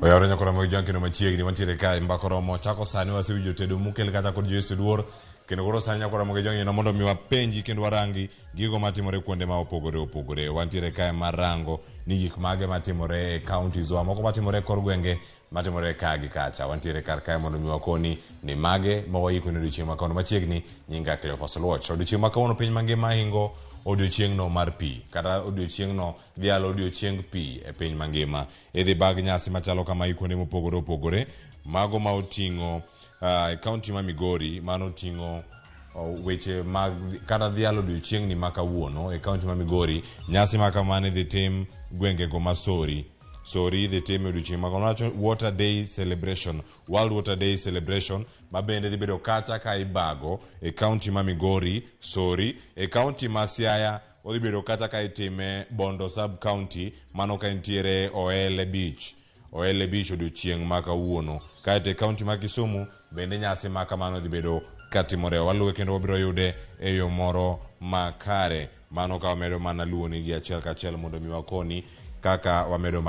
Oyawre nyakora mag jwang' kendo machiegni wantiere kae mbaka oromo chako sani wasewinjo tedo mokel kata kod Joyce Oduor kendo koro sani nyakora mag jwang' yeno mondo mi wapenji kendo warangi gigo matimore kuonde ma opogore opogore. Wantiere kae mar rango ni gik mage matimore e counties wa moko matimore e kor gwenge matimore ka gi kacha. Wantiere kar kae mondo mi wakoni ni mage ma waiko ne odiochieng' ma kawuono machiegni. Nyinga Cleophas Oluoch. Odiochieng' ma kawuono piny mangima hingo odiochieng'no mar pi kata odiochieng'no dhialo odiochieng pi e piny mangima. Idhi bag nyasi machalo kama kuonde mopogore opogore mago ma oting'o e kaunti ma Migori mano oting'o weche mag kata dhialo odiochieng'ni ma kawuono e kaunti ma Migori. Nyasi ma kamano idhi tim gwengego ma Sori. Sori idhi tim e odiochieng' ma kawuono. Wacho Water Day Celebration, World Water Day Celebration ma bende dhi bedo kacha ka ibago e kaunti ma Migori, Sori. E kaunti ma Siaya odhi bedo kacha ka itime Bondo Sub County, mano ka entiere Oele Beach. Oele Beach odiochieng' ma kawuono. Kaeto e kaunti ma Kisumu bende nyasi ma kamano dhi bedo katimore. Waluwe kendo wabiro yude e yo moro makare. Mano ka wamedo mana luwoni gi achiel kachiel mondo mi wakoni kaka wamedo.